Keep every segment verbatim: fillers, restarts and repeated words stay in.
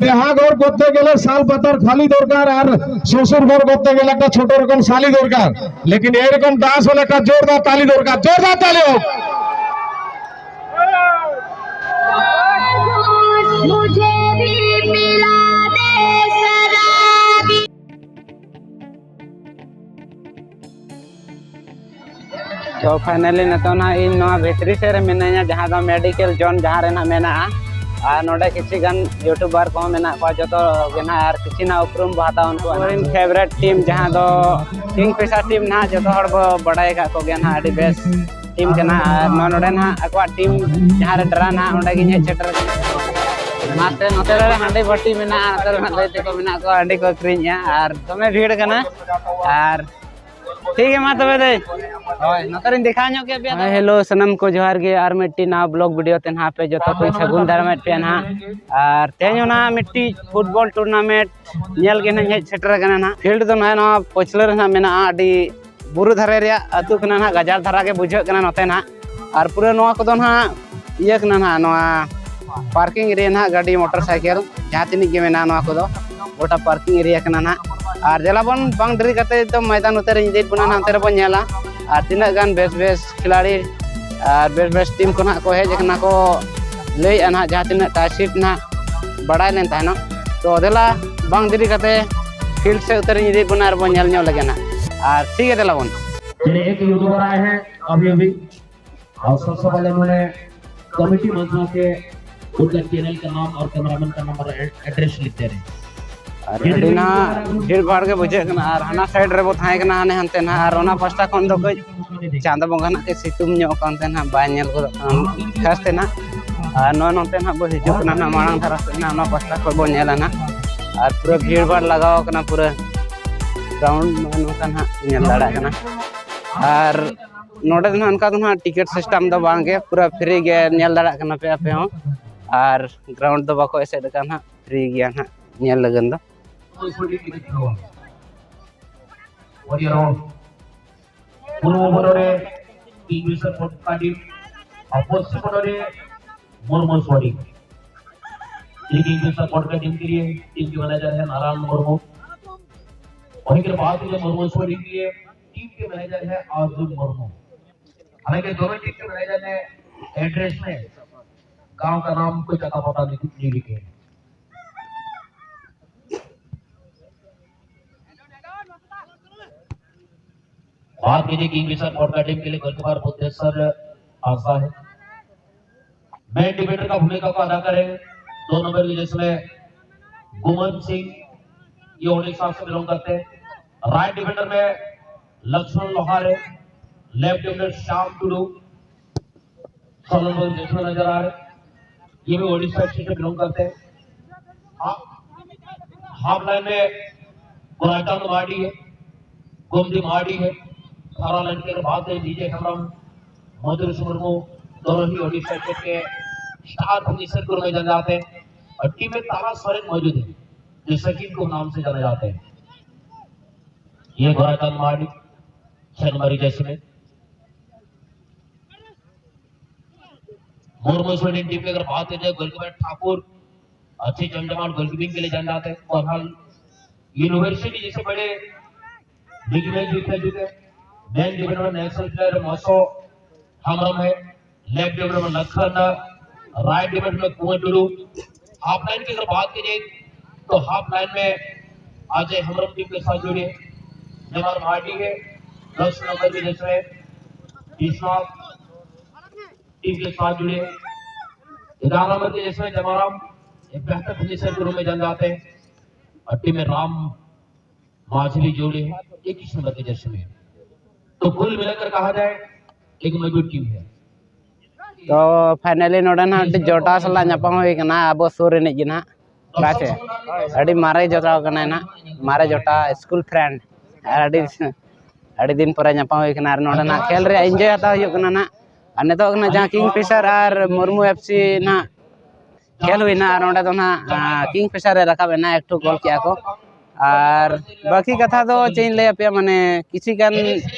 বিয়াহ ঘর করতে গেলে শাল পাতার ফালি দরকার, আর শ্বশুর ঘর করতে গেলে একটা ছোট রকম শালি দরকার। লেকিন এরকম ডান্স হলে একটা জোরদার তালি দরকার, জোরদার তালি হোক। ᱛᱚ finally ᱱᱤᱛᱚᱜ ᱱᱟᱦᱟᱜ ᱤᱧ ᱱᱚᱣᱟ ᱵᱷᱤᱛᱨᱤ ᱥᱮᱫ ᱨᱮ ᱢᱤᱱᱟᱹᱧᱟ, ᱡᱟᱦᱟᱸ ᱫᱚ ᱢᱮᱰᱤᱠᱮᱞ ᱡᱳᱱ ᱡᱟᱦᱟᱸ ᱨᱮ ᱱᱟᱦᱟᱜ ᱢᱮᱱᱟᱜᱼᱟ᱾ ᱟᱨ ᱱᱚᱰᱮ ᱠᱤᱪᱷᱩ ᱜᱟᱱ ᱭᱩᱴᱩᱵᱟᱨ ᱠᱚᱦᱚᱸ ᱢᱮᱱᱟᱜ ᱠᱚᱣᱟ, ᱡᱚᱛᱚ ᱜᱮ ᱱᱟᱦᱟᱜ ᱟᱨ ᱠᱤᱪᱷᱩ ᱱᱟᱦᱟᱜ ᱩᱯᱨᱩᱢ ᱵᱚ ᱦᱟᱛᱟᱣᱟ ᱩᱱᱠᱩᱣᱟᱜ᱾ ᱤᱧ ᱯᱷᱮᱵᱟᱨᱮᱴ ᱴᱤᱢ ᱡᱟᱦᱟᱸ ᱫᱚ ᱠᱤᱝ ᱯᱷᱤᱥᱟᱨ ᱴᱤᱢ ᱱᱟᱦᱟᱜ ᱡᱚᱛᱚ ᱦᱚᱲ ᱵᱚ ᱵᱟᱰᱟᱭ ᱟᱠᱟᱫ ᱠᱚᱜᱮᱭᱟ ᱱᱟᱦᱟᱜ, ᱟᱹᱰᱤ ᱵᱮᱥ ᱴᱤᱢ ᱠᱟᱱᱟ᱾ ᱟᱨ ᱱᱚᱣᱟ ᱱᱚᱰᱮ ᱱᱟᱦᱟᱜ ᱟᱠᱚᱣᱟᱜ ᱴᱤᱢ ᱡᱟᱦᱟᱸ ᱨᱮ ᱰᱨᱟ ᱱᱟᱦᱟᱜ ᱚᱸᱰᱮ ᱜᱤᱧ ᱦᱮᱡ ᱥᱮᱴᱮᱨ ᱟᱠᱟᱱᱟ᱾ ᱱᱚᱛᱮ ᱱᱚᱛᱮ ᱨᱮ ᱦᱟᱺᱰᱤ ᱵᱷᱟᱹᱴᱤ ᱢᱮᱱᱟᱜᱼᱟ, ᱱᱚᱛᱮ ᱨᱮ ᱱᱟᱦᱟᱜ ᱫᱟᱹᱭ ᱛᱟᱠᱚ ᱢᱮᱱᱟᱜ ᱠᱚᱣᱟ, ᱦᱟᱺᱰᱤ ᱠᱚ ᱟᱹᱠᱷᱨᱤᱧᱮᱜᱼᱟ ᱟᱨ ᱫᱚᱢᱮ ᱵᱷᱤᱲ ᱠᱟᱱᱟ᱾ ᱟᱨ ᱴᱷᱤᱠ ᱜᱮᱭᱟ, ᱢᱟ ᱛᱚᱵᱮ ᱫᱟᱹᱭ᱾ ᱦᱳᱭ, ᱱᱚᱛᱮ ᱨᱤᱧ ᱫᱮᱠᱷᱟᱣ ᱧᱚᱜ ᱠᱮᱫ ᱯᱮᱭᱟ᱾ ᱦᱮᱸ, ᱦᱮᱞᱳ, ᱥᱟᱱᱟᱢ ᱠᱚ ᱡᱚᱦᱟᱨ ᱜᱮ᱾ ᱟᱨ ᱢᱤᱫᱴᱤᱡ ᱱᱟᱣᱟ ᱵᱞᱚᱜ ᱵᱷᱤᱰᱤᱭᱳ ᱛᱮ ᱱᱟᱦᱟᱜ ᱟᱯᱮ ᱡᱚᱛᱚ ᱠᱚᱧ ᱥᱟᱹᱜᱩᱱ ᱫᱟᱨᱟᱢᱮᱫ ᱯᱮᱭᱟ ᱱᱟᱦᱟᱜ᱾ ᱟᱨ ᱛᱮᱦᱮᱧ ᱦᱚᱸ ᱱᱟᱦᱟᱜ ᱢᱤᱫᱴᱤᱡ ᱯᱷᱩᱴᱵᱚᱞ ᱴᱩᱨᱱᱟᱢᱮᱱᱴ ᱧᱮᱞ ᱜᱮ ᱱᱟᱦᱟᱜ ᱤᱧ ᱦᱮᱡ ᱥᱮᱴᱮᱨ ᱟᱠᱟᱱᱟ ᱱᱟᱦᱟᱜ᱾ ᱯᱷᱤᱞᱰ ᱫᱚ ᱱᱟᱦᱟᱜ ᱱᱚᱣᱟ ᱯᱟᱹᱪᱷᱞᱟᱹ ᱨᱮ ᱱᱟᱦᱟᱜ ᱢᱮᱱᱟᱜᱼᱟ, ᱟᱹᱰᱤ ᱵᱩᱨᱩ ᱫᱷᱟᱨᱮ ᱨᱮᱭᱟᱜ ᱟᱹᱛᱩ ᱠᱟᱱᱟ ᱱᱟᱦᱟᱜ, ᱜᱟᱡᱟᱲ ᱫᱷᱟᱨᱟ ᱜᱮ ᱵᱩᱡᱷᱟᱹᱜ ᱠᱟᱱᱟ ᱱᱚᱛᱮ ᱱᱟᱦᱟᱜ᱾ ᱟᱨ ᱯᱩᱨᱟᱹ ᱱᱚᱣᱟ ᱠᱚᱫᱚ ᱱᱟᱦᱟᱜ ᱤᱭᱟᱹ ᱠᱟᱱᱟ ᱱᱟᱦᱟᱜ, ᱱᱚᱣᱟ ᱯᱟᱨᱠᱤᱝ ᱮᱨᱤᱭᱟ ᱱᱟᱦᱟᱜ, ᱜᱟᱹᱰᱤ ᱢᱚᱴᱚᱨ ᱥᱟᱭᱠᱮᱞ ᱡᱟᱦᱟᱸ ᱛᱤᱱᱟᱹᱜ ᱜᱮ ᱢᱮᱱᱟᱜᱼᱟ ᱱᱚᱣᱟ ᱠᱚᱫᱚ ᱜᱚᱴᱟ ᱯᱟᱨᱠᱤᱝ ᱮᱨᱤᱭᱟ ᱠᱟᱱᱟ ᱱᱟᱦᱟᱜ᱾ ᱟᱨ ᱫᱮᱞᱟ ᱵᱚᱱ ᱵᱟᱝ ᱰᱮᱨᱤ ᱠᱟᱛᱮ ᱱᱤᱛᱚᱜ ᱢᱚᱭᱫᱟᱱ ᱱᱚᱛᱮ ᱨᱤᱧ ᱤᱫᱤᱭᱮᱫ ᱵᱚᱱᱟ ᱱᱟᱦᱟᱜ, ᱚᱱᱛᱮ ᱨᱮᱵᱚᱱ ᱧᱮᱞᱟ᱾ ᱟᱨ ᱛᱤᱱᱟᱹᱜ ᱜᱟᱱ ᱵᱮᱥ ᱵᱮᱥ ᱠᱷᱤᱞᱟᱲᱤ ᱟᱨ ᱵᱮᱥ ᱵᱮᱥ ᱴᱤᱢ ᱠᱚ ᱱᱟᱦᱟᱜ ᱠᱚ ᱦᱮᱡ ᱟᱠᱟᱱᱟ ᱠᱚ ᱞᱟᱹᱭᱮᱫᱼᱟ ᱱᱟᱦᱟᱜ, ᱡᱟᱦᱟᱸ ᱛᱤᱱᱟᱹᱜ ᱴᱟᱭ ᱥᱤᱴ ᱱᱟᱦᱟᱜ ᱵᱟᱲᱟᱭ ᱞᱮᱱ ᱛᱟᱦᱮᱱᱚᱜ᱾ ᱛᱚ ᱫᱮᱞᱟ ᱵᱟᱝ ᱰᱮᱨᱤ ᱠᱟᱛᱮ ᱯᱷᱤᱞᱰ ᱥᱮᱫ ᱩᱛᱟᱹᱨᱤᱧ ᱤᱫᱤᱭᱮᱫ ᱵᱚᱱᱟ ᱟᱨ ᱵᱚᱱ ᱧᱮᱞ ᱧᱚᱜ ᱞᱮᱜᱮ ᱱᱟᱦᱟᱜ᱾ ᱟᱨ ᱴᱷᱤᱠ ᱜᱮᱭᱟ, ᱫᱮᱞᱟ ᱵᱚᱱ᱾ चलिए, एक यूट्यूबर आए हैं अभी अभी, और सबसे पहले उन्होंने कमेटी मंच के उनका चैनल का नाम और कैमरामैन का नंबर, एड्रेस लिखते रहे। ᱟᱨ ᱟᱹᱰᱤ ᱱᱟᱦᱟᱜ ᱵᱷᱤᱲ ᱵᱷᱟᱲ ᱜᱮ ᱵᱩᱡᱷᱟᱹᱜ ᱠᱟᱱᱟ᱾ ᱟᱨ ᱦᱟᱱᱟ ᱥᱟᱭᱤᱰ ᱨᱮᱵᱚ ᱛᱟᱦᱮᱸ ᱠᱟᱱᱟ ᱦᱟᱱᱮ ᱦᱟᱱᱛᱮ ᱱᱟᱦᱟᱜ, ᱟᱨ ᱚᱱᱟ ᱯᱟᱥᱴᱟ ᱠᱷᱚᱱ ᱫᱚ ᱠᱟᱹᱡ ᱪᱟᱸᱫᱚ ᱵᱚᱸᱜᱟ ᱱᱟᱦᱟᱜ ᱠᱟᱹᱡ ᱥᱤᱛᱩᱝ ᱧᱚᱜ ᱠᱟᱱ ᱛᱮ ᱱᱟᱦᱟᱜ ᱵᱟᱭ ᱧᱮᱞ ᱜᱚᱫᱚᱜ ᱠᱟᱱᱟ ᱠᱷᱟᱥ ᱛᱮ ᱱᱟᱦᱟᱜ᱾ ᱟᱨ ᱱᱚᱣᱟ ᱱᱚᱛᱮ ᱱᱟᱦᱟᱜ ᱵᱚ ᱦᱤᱡᱩᱜ ᱠᱟᱱᱟ ᱱᱟᱦᱟᱜ ᱢᱟᱲᱟᱝ ᱫᱷᱟᱨᱟ ᱥᱮᱫ ᱱᱟᱦᱟᱜ, ᱚᱱᱟ ᱯᱟᱥᱴᱟ ᱠᱷᱚᱱ ᱵᱚ ᱧᱮᱞᱟ ᱱᱟᱦᱟᱜ᱾ ᱟᱨ ᱯᱩᱨᱟᱹ ᱵᱷᱤᱲ ᱵᱷᱟᱲ ᱞᱟᱜᱟᱣ ᱠᱟᱱᱟ, ᱯᱩᱨᱟᱹ ᱜᱨᱟᱣᱩᱱᱰ ᱱᱚᱜᱼᱚ ᱱᱚᱝᱠᱟ ᱱᱟᱦᱟᱜ ᱧᱮᱞ ᱫᱟᱲᱮᱭᱟᱜ ᱠᱟᱱᱟ᱾ ᱟᱨ ᱱᱚᱰᱮ ᱫᱚ ᱱᱟᱦᱟᱜ ᱚᱱᱠᱟ ᱫᱚ ᱱᱟᱦᱟᱜ ᱴᱤᱠᱤᱴ ᱥᱤᱥᱴᱮᱢ ᱫᱚ ᱵᱟᱝ ᱜᱮ, ᱯᱩᱨᱟᱹ ᱯᱷᱨᱤ ᱜᱮ ᱧᱮᱞ ᱫᱟᱲᱮᱭᱟᱜ ᱠᱟᱱᱟ ᱯᱮ ᱟᱯᱮ ᱦᱚᱸ᱾ ᱟᱨ ᱜᱨᱟᱣᱩᱱᱰ ᱫᱚ ᱵᱟᱠᱚ ᱮᱥᱮᱫ ᱟᱠᱟᱫᱼᱟ ᱱᱟᱦᱟᱜ, ᱯᱷᱨᱤ ᱜᱮᱭᱟ ᱱᱟᱦᱟᱜ ᱧᱮᱞ ᱞᱟᱹᱜᱤᱫ ᱫᱚ᱾ पूर्व बड़ोरे किंगफिशर पॉट का टीम और पश्चिम बड़ोरे मोरमोर sorry. Shri Kingfisher podcast team के लिए टीम के मैनेजर है नारायण मुर्मू। वहीं के बाद जो मुर्मू स्पोर्ट टीम के लिए टीम के मैनेजर है अर्जुन मुर्मू। हालांकि दोनों टीम के मैनेजर ने एड्रेस में गांव का नाम कोई पता पता नहीं नहीं लिखे हैं। बात कीजिए किंगफिशर पॉडकास्ट टीम के लिए गोलकीपर बुद्धेश्वर आशा है। मेन डिफेंडर का भूमिका को अदा करें दो नंबर की जर्सी में गुमन सिंह, ये उड़ीसा से बिलोंग करते हैं। राइट डिफेंडर में लक्ष्मण लोहार है। लेफ्ट डिफेंडर श्याम टुडू, सोलन बोल जिसमें नजर आ रहे, ये भी उड़ीसा स्टेट से बिलोंग करते हैं। हाफ हाफ लाइन में गोराचंद माडी है, गोमती माडी है। सारा लाइन के बाद में डीजे हेमरम, मधुर मुर्मू, दोनों ही उड़ीसा स्टेट के स्टार फिनिशर के रूप में जाने जाते हैं। और टीम में तारा सोरेन मौजूद है, जो सचिन के नाम से जाने जाते हैं। ये गोराचंद माडी, छह नंबर की जर्सी में। मुर्मू स्पोर्टिंग टीम की अगर बात की जाए, गोलकीपर ठाकुर अच्छे जमजमाट गोलकीपिंग के लिए जाने जाते हैं। और हम यूनिवर्सिटी जैसे बड़े लीग में भी खेल चुके हैं। मेन डिफेंडर में नेशनल प्लेयर मसो हमरम है। लेफ्ट डिफेंडर में लखन, राइट डिफेंडर में कुंवर टुडू। हाफ लाइन की अगर बात की जाए तो हाफ लाइन में अजय हमरम टीम के साथ जुड़े हैं। नेमार मार्डी है, दस नंबर की जर्सी में विश्वनाथ टीम के साथ जुड़े हैं। ग्यारह नंबर की जर्सी में जमाराम एक बेहतर फिनिशर के रूप में जान जाते हैं। और टीम में राम माझी भी जुड़े हैं इक्कीस नंबर की जर्सी में। तो कुल मिलाकर कहा जाए एक मजबूत टीम है। ᱛᱚ ᱯᱷᱟᱭᱱᱟᱞᱤ ᱱᱚᱰᱮ ᱱᱟᱦᱟᱜ ᱟᱹᱰᱤ ᱡᱚᱴᱟᱣ ᱥᱟᱞᱟᱜ ᱧᱟᱯᱟᱢ ᱦᱩᱭ ᱠᱟᱱᱟ, ᱟᱵᱚ ᱥᱩᱨ ᱨᱤᱱᱤᱡ ᱜᱮ ᱱᱟᱦᱟᱜ᱾ ᱵᱟᱪᱮ ᱟᱹᱰᱤ ᱢᱟᱨᱮ ᱡᱚᱴᱟᱣ ᱠᱟᱱᱟᱭ ᱱᱟᱦᱟᱜ, ᱢᱟᱨᱮ ᱡᱚᱴᱟᱣ, ᱥᱠᱩᱞ ᱯᱷᱨᱮᱱᱰ᱾ ᱟᱨ ᱟᱹᱰᱤ ᱟᱹᱰᱤ ᱫᱤᱱ ᱯᱚᱨᱮ ᱧᱟᱯᱟᱢ ᱦᱩᱭ ᱠᱟᱱᱟ᱾ ᱟᱨ ᱱᱚᱰᱮ ᱱᱟᱦᱟᱜ ᱠᱷᱮᱞ ᱨᱮᱭᱟᱜ ᱤᱱᱡᱚᱭ ᱦᱟᱛᱟᱣ ᱦᱩᱭᱩᱜ ᱠᱟᱱᱟ ᱱᱟᱦᱟᱜ᱾ ᱟᱨ ᱱᱤᱛᱚᱜ ᱠᱟᱱᱟ ᱡᱟᱦᱟᱸ ᱠᱤᱝ ᱯᱷᱤᱥᱟᱨ ᱟᱨ ᱢᱩᱨᱢᱩ ᱮᱯᱷ ᱥᱤ ᱱᱟᱦᱟᱜ ᱠᱷᱮᱞ ᱦᱩᱭᱱᱟ, ᱟᱨ ᱱᱚᱰᱮ ᱫᱚ ᱱᱟᱦᱟᱜ ᱠᱤᱝ ᱯᱷᱤᱥᱟᱨ ᱮ ᱨᱟᱠᱟᱵ ᱮᱱᱟ, ᱮᱠᱴᱩ ᱜᱳᱞ ᱠᱮᱜᱼᱟ ᱠᱚ᱾ ᱟᱨ ᱵᱟᱹᱠᱤ ᱠᱟᱛᱷᱟ ᱫᱚ ᱪᱮᱫ ᱤᱧ ᱞᱟᱹᱭ ᱟᱯᱮᱭᱟ, ᱢᱟᱱᱮ ᱠᱤᱪᱷᱩ ᱜᱟᱱ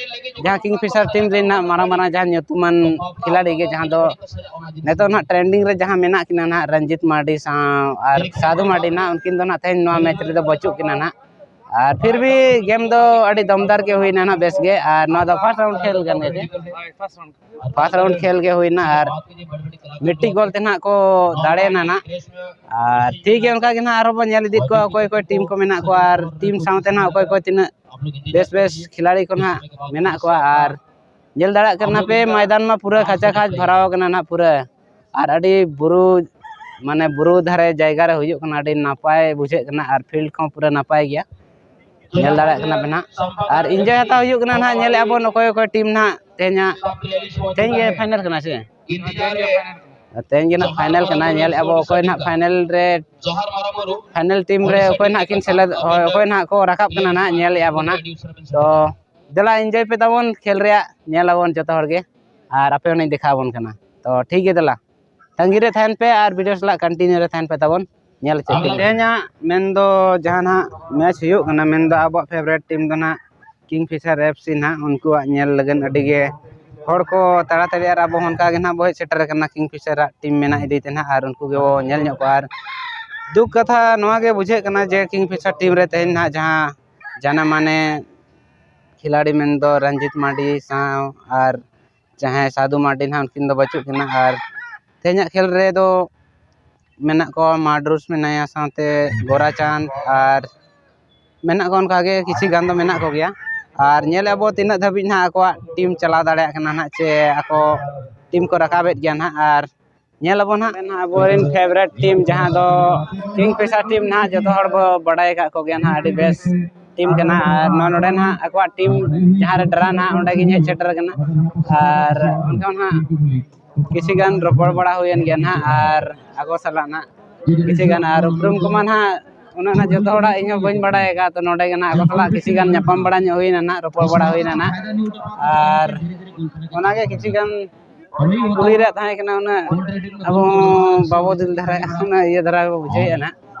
ᱡᱟᱦᱟᱸ ᱠᱤᱝ ᱯᱷᱤᱥᱟᱨ ᱴᱤᱢ ᱨᱮᱱ ᱱᱟᱦᱟᱜ ᱢᱟᱨᱟᱝ ᱢᱟᱨᱟᱝ ᱡᱟᱦᱟᱸ ᱧᱩᱛᱩᱢᱟᱱ ᱠᱷᱤᱞᱟᱲᱤ ᱜᱮ, ᱡᱟᱦᱟᱸ ᱫᱚ ᱱᱤᱛᱚᱜ ᱱᱟᱦᱟᱜ ᱴᱨᱮᱱᱰᱤᱝ ᱨᱮ ᱡᱟᱦᱟᱸ ᱢᱮᱱᱟᱜ ᱠᱤᱱᱟ ᱱᱟᱦᱟᱜ, ᱨᱚᱧᱡᱤᱛ ᱢᱟᱨᱰᱤ ᱥᱟᱶ ᱟᱨ ᱥᱟᱫᱷᱩ ᱢᱟᱨᱰᱤ ᱱᱟᱦᱟᱜ, ᱩᱱᱠᱤᱱ ᱫᱚ ᱱᱟᱦᱟᱜ ᱛᱮᱦᱮᱧ ᱱᱚᱣᱟ ᱢᱮᱪ ᱨᱮᱫᱚ ᱵᱟᱹᱪᱩᱜ ᱠᱤᱱᱟ ᱱᱟᱦᱟᱜ᱾ ᱟᱨ ᱯᱷᱤᱨ ᱵᱷᱤ ᱜᱮᱢ ᱫᱚ ᱟᱹᱰᱤ ᱫᱚᱢᱫᱟᱨ ᱜᱮ ᱦᱩᱭᱱᱟ ᱱᱟᱦᱟᱜ, ᱵᱮᱥ ᱜᱮ᱾ ᱟᱨ ᱱᱚᱣᱟ ᱫᱚ ᱯᱷᱟᱥᱴ ᱨᱟᱣᱩᱱᱰ ᱠᱷᱮᱞ ᱠᱟᱱ ᱜᱮᱭᱟ ᱪᱮ? ᱯᱷᱟᱥᱴ ᱨᱟᱣᱩᱱᱰ ᱠᱷᱮᱞ ᱜᱮ ᱦᱩᱭᱱᱟ ᱟᱨ ᱢᱤᱫᱴᱤᱡ ᱜᱳᱞ ᱛᱮ ᱱᱟᱦᱟᱜ ᱠᱚ ᱫᱟᱲᱮᱭᱮᱱᱟ ᱱᱟᱦᱟᱜ᱾ ᱟᱨ ᱴᱷᱤᱠ ᱜᱮᱭᱟ, ᱚᱱᱠᱟ ᱜᱮ ᱱᱟᱦᱟᱜ ᱟᱨᱦᱚᱸ ᱵᱚᱱ ᱧᱮᱞ ᱤᱫᱤᱭᱮᱫ ᱠᱚᱣᱟ ᱚᱠᱚᱭ ᱚᱠᱚᱭ ᱴᱤᱢ ᱠᱚ ᱢᱮᱱᱟᱜ ᱠᱚᱣᱟ ᱟᱨ ᱴᱤᱢ ᱥᱟᱶᱛᱮ ᱱᱟᱦᱟᱜ ᱚᱠᱚᱭ ᱚᱠᱚᱭ ᱛᱤᱱᱟᱹᱜ ᱵᱮᱥ ᱵᱮᱥ ᱠᱷᱤᱞᱟᱲᱤ ᱠᱚ ᱱᱟᱦᱟᱜ ᱢᱮᱱᱟᱜ ᱠᱚᱣᱟ᱾ ᱟᱨ ᱧᱮᱞ ᱫᱟᱲᱮᱭᱟᱜ ᱠᱟᱱᱟ ᱯᱮ, ᱢᱚᱭᱫᱟᱱ ᱢᱟ ᱯᱩᱨᱟᱹ ᱠᱷᱟᱪᱟ ᱠᱷᱟᱪ ᱵᱷᱚᱨᱟᱣ ᱠᱟᱱᱟ ᱱᱟᱦᱟᱜ ᱯᱩᱨᱟᱹ᱾ ᱟᱨ ᱟᱹᱰᱤ ᱵᱩᱨᱩ, ᱢᱟᱱᱮ ᱵᱩᱨᱩ ᱫᱷᱟᱨᱮ ᱡᱟᱭᱜᱟ ᱨᱮ ᱦᱩᱭᱩᱜ ᱠᱟᱱᱟ, ᱟᱹᱰᱤ ᱱᱟᱯᱟᱭ ᱵᱩᱡᱷᱟᱹᱜ ᱠᱟᱱᱟ ᱟᱨ ᱯᱷᱤᱞᱰ ᱠᱚᱦᱚᱸ ᱯᱩᱨᱟᱹ ᱱᱟᱯᱟᱭ ᱜᱮᱭᱟ, ᱧᱮᱞ ᱫᱟᱲᱮᱭᱟᱜ ᱠᱟᱱᱟ ᱯᱮ ᱱᱟᱦᱟᱜ᱾ ᱟᱨ ᱤᱱᱡᱚᱭ ᱦᱟᱛᱟᱣ ᱦᱩᱭᱩᱜ ᱠᱟᱱᱟ ᱱᱟᱦᱟᱜ, ᱧᱮᱞᱮᱫᱼᱟ ᱵᱚᱱ ᱚᱠᱚᱭ ᱚᱠᱚᱭ ᱴᱤᱢ ᱱᱟᱦᱟᱜ ᱛᱮᱦᱮᱧᱟᱜ, ᱛᱮᱦᱮᱧ ᱜᱮ ᱯᱷᱟᱭᱱᱟᱞ ᱠᱟᱱᱟ ᱥᱮ? ᱛᱮᱦᱮᱧ ᱜᱮ ᱱᱟᱦᱟᱜ ᱯᱷᱟᱭᱱᱟᱞ ᱠᱟᱱᱟ, ᱧᱮᱞᱮᱫᱼᱟ ᱵᱚ ᱚᱠᱚᱭ ᱱᱟᱦᱟᱜ ᱯᱷᱟᱭᱱᱟᱞ ᱨᱮ, ᱯᱷᱟᱭᱱᱟᱞ ᱴᱤᱢ ᱨᱮ ᱚᱠᱚᱭ ᱱᱟᱦᱟᱜ ᱠᱤᱱ ᱥᱮᱞᱮᱫ, ᱦᱳᱭ, ᱚᱠᱚᱭ ᱱᱟᱦᱟᱜ ᱠᱚ ᱨᱟᱠᱟᱵ ᱠᱟᱱᱟ ᱱᱟᱦᱟᱜ, ᱧᱮᱞᱮᱫᱼᱟ ᱵᱚ ᱱᱟᱦᱟᱜ᱾ ᱛᱚ ᱫᱮᱞᱟ ᱤᱱᱡᱚᱭ ᱯᱮ ᱛᱟᱵᱚᱱ ᱠᱷᱮᱞ ᱨᱮᱭᱟᱜ, ᱧᱮᱞ ᱟᱵᱚᱱ ᱡᱚᱛᱚ ᱦᱚᱲ ᱜᱮ, ᱟᱨ ᱟᱯᱮ ᱦᱚᱸ ᱱᱟᱧ ᱫᱮᱠᱷᱟᱣ ᱟᱵᱚᱱ ᱠᱟᱱᱟ᱾ ᱛᱚ ᱴᱷᱤᱠ ᱜᱮᱭᱟ, ᱫᱮᱞᱟ ᱛᱟᱺᱜᱤ ᱨᱮ ᱛᱟᱦᱮᱱ ᱯᱮ ᱟᱨ ᱵᱷᱤᱰᱤᱭᱳ ᱥᱟᱞᱟᱜ ᱠᱚᱱᱴᱤᱱᱤᱭᱩ ᱨᱮ ᱛᱟᱦᱮᱱ ᱯᱮ ᱛᱟᱵᱚᱱ, ᱧᱮᱞ ᱦᱚᱪᱚ ᱯᱮ᱾ ᱛᱮᱦᱮᱧᱟᱜ ᱢᱮᱱᱫᱚ ᱡᱟᱦᱟᱸ ᱱᱟᱦᱟᱜ ᱢᱮᱪ ᱦᱩᱭᱩᱜ ᱠᱟᱱᱟ, ᱢᱮᱱᱫᱚ ᱟᱵᱚᱣᱟᱜ ᱯᱷᱮᱵᱟᱨᱮᱴ ᱴᱤᱢ ᱫᱚ ᱱᱟᱦᱟᱜ ᱠᱤᱝ ᱯᱷᱤᱥᱟᱨ ᱮᱯᱷ ᱥᱤ ᱱᱟᱦᱟᱜ, ᱩᱱᱠᱩᱣᱟᱜ ᱧᱮᱞ ᱞᱟᱹᱜᱤᱫ ᱟᱹᱰᱤ ᱜᱮ ᱦᱚᱲ ᱠᱚ ᱛᱟᱲᱟᱛᱟᱲᱤ, ᱟᱨ ᱟᱵᱚ ᱦᱚᱸ ᱚᱱᱠᱟ ᱜᱮ ᱱᱟᱦᱟᱜ ᱵᱚ ᱦᱮᱡ ᱥᱮᱴᱮᱨ ᱟᱠᱟᱱᱟ ᱠᱤᱝ ᱯᱷᱤᱥᱟᱨᱟᱜ ᱴᱤᱢ ᱢᱮᱱᱟᱜ ᱤᱫᱤ ᱛᱮ ᱱᱟᱦᱟᱜ, ᱟᱨ ᱩᱱᱠᱩ ᱜᱮᱵᱚ ᱧᱮᱞ ᱧᱚᱜ ᱠᱚᱣᱟ᱾ ᱟᱨ ᱫᱩᱠ ᱠᱟᱛᱷᱟ ᱱᱚᱣᱟ ᱜᱮ ᱵᱩᱡᱷᱟᱹᱜ ᱠᱟᱱᱟ ᱡᱮ ᱠᱤᱝ ᱯᱷᱤᱥᱟᱨ ᱴᱤᱢ ᱨᱮ ᱛᱮᱦᱮᱧ ᱱᱟᱦᱟᱜ ᱡᱟᱦᱟᱸ ᱡᱟᱱᱟ ᱢᱟᱱᱮ ᱠᱷᱤᱞᱟᱲᱤ ᱢᱮᱱᱫᱚ ᱨᱚᱧᱡᱤᱛ ᱢᱟᱨᱰᱤ ᱥᱟᱶ ᱟᱨ ᱡᱟᱦᱟᱸᱭ ᱥᱟᱫᱷᱩ ᱢᱟᱨᱰᱤ ᱱᱟᱦᱟᱜ, ᱩᱱᱠᱤᱱ ᱫᱚ ᱵᱟᱹᱪᱩᱜ ᱠᱤᱱᱟ᱾ ᱟᱨ ᱛᱮᱦᱮᱧᱟᱜ ᱠᱷᱮᱞ ᱨᱮᱫᱚ ᱢᱮᱱᱟᱜ ᱠᱚᱣᱟ ᱢᱟᱰᱨᱩᱥ ᱢᱮᱱᱟᱭᱟ, ᱥᱟᱶᱛᱮ ᱜᱳᱨᱟᱪᱟᱸᱫᱽ ᱟᱨ ᱢᱮᱱᱟᱜ ᱠᱚᱣᱟ ᱚᱱᱠᱟᱜᱮ ᱠᱤᱪᱷᱩ ᱜᱟᱱ ᱫᱚ ᱢᱮᱱᱟᱜ ᱠᱚᱜᱮᱭᱟ᱾ ᱟᱨ ᱧᱮᱞᱮᱫᱼᱟ ᱵᱚ ᱛᱤᱱᱟᱹᱜ ᱫᱷᱟᱹᱵᱤᱡ ᱱᱟᱦᱟᱜ ᱟᱠᱚᱣᱟᱜ ᱴᱤᱢ ᱪᱟᱞᱟᱣ ᱫᱟᱲᱮᱭᱟᱜ ᱠᱟᱱᱟ ᱱᱟᱦᱟᱜ, ᱪᱮ ᱟᱠᱚ ᱴᱤᱢ ᱠᱚ ᱨᱟᱠᱟᱵᱮᱫ ᱜᱮᱭᱟ ᱱᱟᱦᱟᱜ᱾ ᱟᱨ ᱧᱮᱞ ᱟᱵᱚᱱ ᱦᱟᱸᱜ ᱟᱵᱚᱨᱮᱱ ᱯᱷᱮᱵᱟᱨᱮᱴ ᱴᱤᱢ ᱡᱟᱦᱟᱸ ᱫᱚ ᱠᱤᱝ ᱯᱷᱤᱥᱟᱨ ᱴᱤᱢ ᱱᱟᱦᱟᱜ, ᱡᱚᱛᱚ ᱦᱚᱲ ᱵᱚ ᱵᱟᱰᱟᱭ ᱟᱠᱟᱫ ᱠᱚᱜᱮᱭᱟ ᱱᱟᱦᱟᱜ, ᱟᱹᱰᱤ ᱵᱮᱥ ᱴᱤᱢ ᱠᱟᱱᱟ᱾ ᱟᱨ ᱱᱚᱣᱟ ᱱᱚᱰᱮ ᱱᱟᱦᱟᱜ ᱟᱠᱚᱣᱟᱜ ᱴᱤᱢ ᱡᱟᱦᱟᱸ ᱨᱮ ᱰᱨᱟ ᱱᱟᱦᱟᱜ, ᱚᱸᱰᱮ ᱜᱤᱧ ᱦᱮᱡ ᱥᱮᱴᱮᱨ ᱟᱠᱟᱱᱟ᱾ ᱟᱨ ᱚᱱᱠᱟ ᱱᱟᱦᱟᱜ ᱠᱤᱪᱷᱩ ᱜᱟᱱ ᱨᱚᱯᱚᱲ ᱵᱟᱲᱟ ᱦᱩᱭᱮᱱ ᱜᱮᱭᱟ ᱱᱟᱦᱟᱜ, ᱟᱨ ᱟᱠᱚ ᱥᱟᱞᱟᱜ ᱱᱟᱦᱟᱜ ᱠᱤᱪᱷᱩ ᱜᱟᱱ, ᱟᱨ ᱩᱯᱨᱩᱢ ᱠᱚᱢᱟ ᱱᱟᱦᱟᱜ ᱩᱱᱟᱹᱜ ᱱᱟᱦᱟᱜ ᱡᱚᱛᱚ ᱦᱚᱲᱟᱜ ᱤᱧ ᱦᱚᱸ ᱵᱟᱹᱧ ᱵᱟᱲᱟᱭ ᱟᱠᱟᱫ, ᱛᱚ ᱱᱚᱰᱮ ᱜᱮ ᱱᱟᱦᱟᱜ ᱟᱠᱚ ᱥᱟᱞᱟᱜ ᱠᱤᱪᱷᱩ ᱜᱟᱱ ᱧᱟᱯᱟᱢ ᱵᱟᱲᱟ ᱧᱚᱜ ᱦᱩᱭᱱᱟ ᱱᱟᱦᱟᱜ, ᱨᱚᱯᱚᱲ ᱵᱟᱲᱟ ᱦᱩᱭᱱᱟ ᱱᱟᱦᱟᱜ᱾ ᱟᱨ ᱚᱱᱟᱜᱮ ᱠᱤᱪᱷᱩ ᱜᱟᱱ ᱠᱩᱞᱤ ᱨᱮᱭᱟᱜ ᱛᱟᱦᱮᱸ ᱠᱟᱱᱟ, ᱩᱱᱟᱹᱜ ᱟᱵᱚ ᱦᱚᱸ ᱵᱟᱵᱚ ᱫᱤᱞ ᱫᱷᱟᱨᱟ, ᱩᱱᱟᱹᱜ ᱤᱭᱟᱹ ᱫᱷᱟᱨᱟ ᱜᱮᱵᱚ ᱵᱩᱡᱷᱟᱹᱣᱮᱫᱼᱟ ᱱᱟᱦᱟᱜ᱾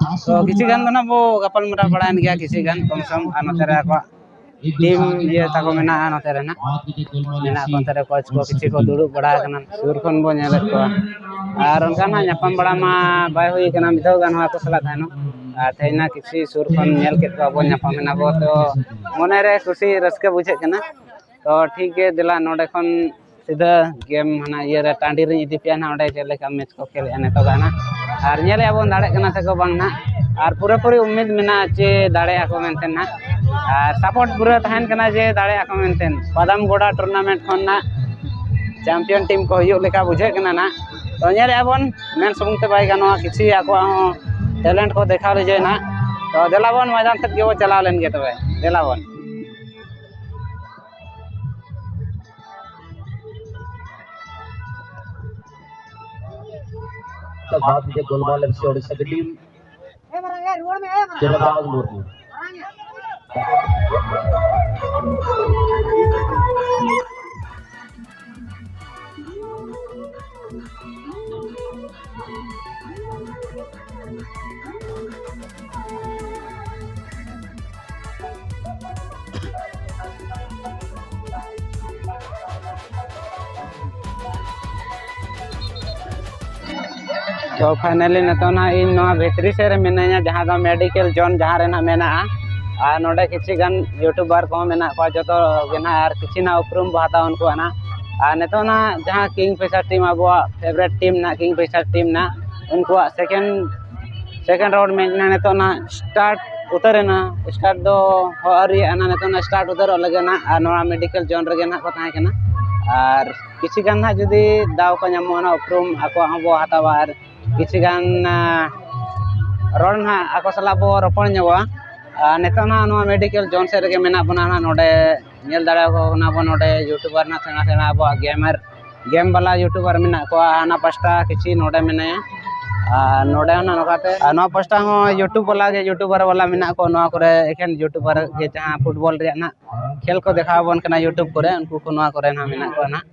ᱛᱚ ᱠᱤᱪᱷᱩ ᱜᱟᱱ ᱫᱚ ᱱᱟᱦᱟᱜ ᱵᱚ ᱜᱟᱯᱟᱞ ᱢᱟᱨᱟᱣ ᱵᱟᱲᱟᱭᱮᱱ ᱜᱮᱭᱟ ᱠᱤᱪᱷᱩ ᱜᱟᱱ ᱠᱚᱢ ᱥᱚᱢ, ᱟᱨ ᱱᱚᱛᱮ ᱨᱮ ᱟᱠᱚᱣᱟᱜ ᱴᱤᱢ ᱤᱭᱟᱹ ᱛᱟᱠᱚ ᱢᱮᱱᱟᱜᱼᱟ ᱱᱚᱛᱮ ᱨᱮ ᱱᱟᱜ᱾ ᱢᱮᱱᱟᱜ ᱠᱚ ᱱᱚᱛᱮ ᱨᱮ, ᱠᱳᱪ ᱠᱚ ᱠᱤᱪᱷᱩ ᱠᱚ ᱫᱩᱲᱩᱵ ᱵᱟᱲᱟ ᱟᱠᱟᱱᱟ, ᱥᱩᱨ ᱠᱷᱚᱱ ᱵᱚᱱ ᱧᱮᱞᱮᱫ ᱠᱚᱣᱟ᱾ ᱟᱨ ᱚᱱᱠᱟ ᱱᱟᱜ ᱧᱟᱯᱟᱢ ᱵᱟᱲᱟ ᱢᱟ ᱵᱟᱭ ᱦᱩᱭ ᱠᱟᱱᱟ, ᱢᱤᱫ ᱫᱷᱟᱣ ᱜᱟᱱ ᱱᱚᱣᱟ ᱠᱚ ᱥᱟᱞᱟᱜ ᱛᱟᱦᱮᱱᱚᱜ᱾ ᱟᱨ ᱛᱮᱦᱮᱧ ᱱᱟᱜ ᱠᱤᱪᱷᱩ ᱥᱩᱨ ᱠᱷᱚᱱ ᱧᱮᱞ ᱠᱮᱫ ᱠᱚᱣᱟ ᱵᱚᱱ, ᱧᱟᱯᱟᱢ ᱮᱱᱟ ᱵᱚ, ᱛᱚ ᱢᱚᱱᱮ ᱨᱮ ᱠᱩᱥᱤ ᱨᱟᱹᱥᱠᱟᱹ ᱵᱩᱡᱷᱟᱹᱜ ᱠᱟᱱᱟ᱾ ᱛᱚ ᱴᱷᱤᱠ ᱜᱮ, ᱫᱮᱞᱟ ᱱᱚᱰᱮ ᱠᱷᱚᱱ ᱥᱤᱫᱷᱟᱹ ᱜᱮᱢ ᱦᱟᱱᱟ ᱤᱭᱟᱹ ᱨᱮ, ᱴᱟᱺᱰᱤ ᱨᱤᱧ ᱤᱫᱤ ᱯᱮᱭᱟ ᱱᱟᱜ, ᱚᱸᱰᱮ ᱪᱮᱫ ᱞᱮᱠᱟ ᱢᱮᱪ ᱠᱚ ᱠᱷᱮᱞᱮᱜᱼᱟ ᱱᱤᱛᱚᱜ ᱫᱚ ᱱᱟᱜ᱾ ᱟᱨ ᱧᱮᱞᱮᱜᱼᱟ ᱵᱚᱱ ᱫᱟᱲᱮᱜ ᱠᱟᱱᱟ ᱥᱮ ᱠᱚ ᱵᱟᱝ ᱱᱟᱜ᱾ ᱟᱨ ᱯᱩᱨᱟᱹᱯᱩᱨᱤ ᱩᱢᱤᱫ ᱢᱮᱱᱟᱜᱼᱟ ᱪᱮ ᱫᱟᱲᱮᱭᱟᱜᱼᱟ ᱠᱚ ᱢᱮᱱᱛᱮ ᱱᱟᱜ᱾ ᱟᱨ ᱥᱟᱯᱳᱨᱴ ᱯᱩᱨᱟᱹ ᱛᱟᱦᱮᱱ ᱠᱟᱱᱟ ᱡᱮ ᱫᱟᱲᱮᱭᱟᱜᱼᱟ ᱠᱚ ᱢᱮᱱᱛᱮ᱾ ᱵᱟᱫᱟᱢ ᱜᱚᱰᱟ ᱴᱩᱨᱱᱟᱢᱮᱱᱴ ᱠᱷᱚᱱ ᱱᱟᱜ ᱪᱟᱢᱯᱤᱭᱟᱱ ᱴᱤᱢ ᱠᱚ ᱦᱩᱭᱩᱜ ᱞᱮᱠᱟ ᱵᱩᱡᱷᱟᱹᱜ ᱠᱟᱱᱟ ᱱᱟᱜ᱾ ᱛᱚ ᱧᱮᱞᱮᱜᱼᱟ ᱵᱚᱱ, ᱢᱮᱱ ᱥᱩᱢᱩᱝ ᱛᱮ ᱵᱟᱭ ᱜᱟᱱᱚᱜᱼᱟ, ᱠᱤᱪᱷᱩ ᱟᱠᱚᱣᱟᱜ ᱦᱚᱸ ᱴᱮᱞᱮᱱᱴ ᱠᱚ ᱫᱮᱠᱷᱟᱣ ᱞᱮᱡᱮ ᱱᱟᱜ᱾ ᱛᱚ ᱫᱮᱞᱟ ᱵᱚᱱ, ᱢᱚᱭᱫᱟᱱ ᱥᱮᱫ ᱜᱮᱵᱚ ᱪᱟᱞᱟᱣ ᱞᱮᱱ ᱜᱮ ᱛᱚᱵᱮ, ᱫᱮᱞᱟ ᱵᱚᱱ᱾ ᱛᱚ ᱵᱟᱫ ᱡᱮ ᱜᱳᱞᱢᱟᱞ ᱮᱯᱷ ᱥᱤ ᱳᱰᱤᱥᱟ ᱠᱤ ᱴᱤᱢ ᱪᱤᱨᱟᱜᱽ ᱢᱩᱨᱢᱩ᱾ ᱛᱚ finally ᱱᱤᱛᱚᱜ ᱱᱟᱦᱟᱜ ᱤᱧ ᱱᱚᱣᱟ ᱵᱷᱤᱛᱨᱤ ᱥᱮᱫ ᱨᱮ ᱢᱤᱱᱟᱹᱧᱟ, ᱡᱟᱦᱟᱸ ᱫᱚ ᱢᱮᱰᱤᱠᱮᱞ ᱡᱳᱱ ᱡᱟᱦᱟᱸ ᱨᱮ ᱱᱟᱦᱟᱜ ᱢᱮᱱᱟᱜᱼᱟ᱾ ᱟᱨ ᱱᱚᱰᱮ ᱠᱤᱪᱷᱤ ᱜᱟᱱ ᱭᱩᱴᱩᱵᱟᱨ ᱠᱚᱦᱚᱸ ᱢᱮᱱᱟᱜ ᱠᱚᱣᱟ, ᱡᱚᱛᱚ ᱜᱮ ᱱᱟᱦᱟᱜ, ᱟᱨ ᱠᱤᱪᱷᱤ ᱱᱟᱦᱟᱜ ᱩᱯᱨᱩᱢ ᱵᱚ ᱦᱟᱛᱟᱣᱟ ᱩᱱᱠᱩᱣᱟᱜ ᱱᱟᱦᱟᱜ᱾ ᱟᱨ ᱱᱤᱛᱚᱜ ᱱᱟᱦᱟᱜ ᱡᱟᱦᱟᱸ ᱠᱤᱝ ᱯᱷᱤᱥᱟᱨ ᱴᱤᱢ, ᱟᱵᱚᱣᱟᱜ ᱯᱷᱮᱵᱟᱨᱮᱴ ᱴᱤᱢ ᱱᱟᱦᱟᱜ ᱠᱤᱝ ᱯᱷᱤᱥᱟᱨ ᱴᱤᱢ ᱱᱟᱦᱟᱜ, ᱩᱱᱠᱩᱣᱟᱜ ᱥᱮᱠᱮᱱᱰ ᱥᱮᱠᱮᱱᱰ ᱨᱟᱣᱩᱱᱰ ᱢᱮᱪ ᱱᱟᱦᱟᱜ ᱱᱤᱛᱚᱜ ᱱᱟᱦᱟᱜ ᱥᱴᱟᱨᱴ ᱩᱛᱟᱹᱨ ᱮᱱᱟ᱾ ᱥᱴᱟᱨᱴ ᱫᱚ ᱦᱚᱸ ᱟᱹᱣᱨᱤᱭᱟᱜᱼᱟ ᱱᱟᱦᱟᱜ, ᱱᱤᱛᱚᱜ ᱱᱟᱦᱟᱜ ᱥᱴᱟᱨᱴ ᱩᱛᱟᱹᱨᱚᱜ ᱞᱟᱹᱜᱤᱫ ᱱᱟᱦᱟᱜ᱾ ᱟᱨ ᱱᱚᱣᱟ ᱢᱮᱰᱤᱠᱮᱞ ᱡᱳᱱ ᱨᱮᱜᱮ ᱱᱟᱦᱟᱜ ᱠᱚ ᱛᱟᱦᱮᱸ ᱠᱟᱱᱟ᱾ ᱟᱨ ᱠᱤᱪᱷᱤ ᱜᱟᱱ ᱱᱟᱦᱟᱜ ᱡᱩᱫᱤ ᱫᱟᱣ ᱠᱚ ᱧᱟᱢᱚᱜᱼᱟ, ᱚᱱᱟ ᱩᱯᱨᱩᱢ ᱟᱠᱚᱣᱟᱜ ᱦᱚᱸ ᱵᱚ ᱦᱟᱛᱟᱣᱟ᱾ ᱟᱨ ᱠᱤᱪᱷᱤ ᱜᱟᱱ, ᱟ, ᱨᱚᱲ ᱱᱟᱦᱟᱜ ᱟᱠᱚ ᱥᱟᱞᱟᱜ ᱵᱚ ᱨᱚᱯᱚᱲ ᱧᱚᱜᱚᱜᱼᱟ᱾ ᱟᱨ ᱱᱤᱛᱚᱜ ᱱᱟᱦᱟᱜ ᱱᱚᱣᱟ ᱢᱮᱰᱤᱠᱮᱞ ᱡᱳᱱ ᱥᱮᱫ ᱨᱮᱜᱮ ᱢᱮᱱᱟᱜ ᱵᱚᱱᱟ ᱱᱟᱦᱟᱜ᱾ ᱱᱚᱰᱮ ᱧᱮᱞ ᱫᱟᱲᱮᱭᱟᱠᱚ ᱠᱟᱱᱟ ᱵᱚᱱ, ᱱᱚᱰᱮ ᱭᱩᱴᱩᱵᱟᱨ ᱱᱟᱦᱟᱜ ᱥᱮᱬᱟ ᱥᱮᱬᱟ ᱟᱵᱚᱣᱟᱜ ᱜᱮᱢᱟᱨ, ᱜᱮᱢ ᱵᱟᱞᱟ ᱭᱩᱴᱩᱵᱟᱨ ᱢᱮᱱᱟᱜ ᱠᱚᱣᱟ᱾ ᱦᱟᱱᱟ ᱯᱟᱥᱴᱟ ᱠᱤᱪᱷᱤ ᱱᱚᱰᱮ ᱢᱮᱱᱟᱭᱟ, ᱟᱨ ᱱᱚᱰᱮ ᱦᱚᱸ ᱱᱟᱦᱟᱜ ᱱᱚᱝᱠᱟᱛᱮ, ᱟᱨ ᱱᱚᱣᱟ ᱯᱟᱥᱴᱟ ᱦᱚᱸ ᱭᱩᱴᱩᱵ ᱵᱟᱞᱟ ᱜᱮ, ᱭᱩᱴᱩᱵᱟᱨ ᱵᱟᱞᱟ ᱢᱮᱱᱟᱜ ᱠᱚᱣᱟ᱾ ᱱᱚᱣᱟ ᱠᱚᱨᱮ ᱮᱠᱷᱮᱱ ᱭᱩᱴᱩᱵᱟᱨ ᱜᱮ ᱡᱟᱦᱟᱸ ᱯᱷᱩᱴᱵᱚᱞ ᱨᱮᱭᱟᱜ ᱱᱟᱦᱟᱜ ᱠᱷᱮᱞ ᱠᱚ ᱫᱮᱠᱷᱟᱣ ᱟᱵᱚᱱ ᱠᱟᱱᱟ ᱭᱩᱴᱩᱵᱽ ᱠᱚᱨᱮ, ᱩᱱᱠᱩ ᱠᱚ ᱱᱚᱣᱟ ᱠᱚᱨᱮ ᱱᱟᱦᱟᱜ ᱢᱮᱱᱟᱜ ᱠᱚᱣᱟ ᱱᱟᱦᱟᱜ᱾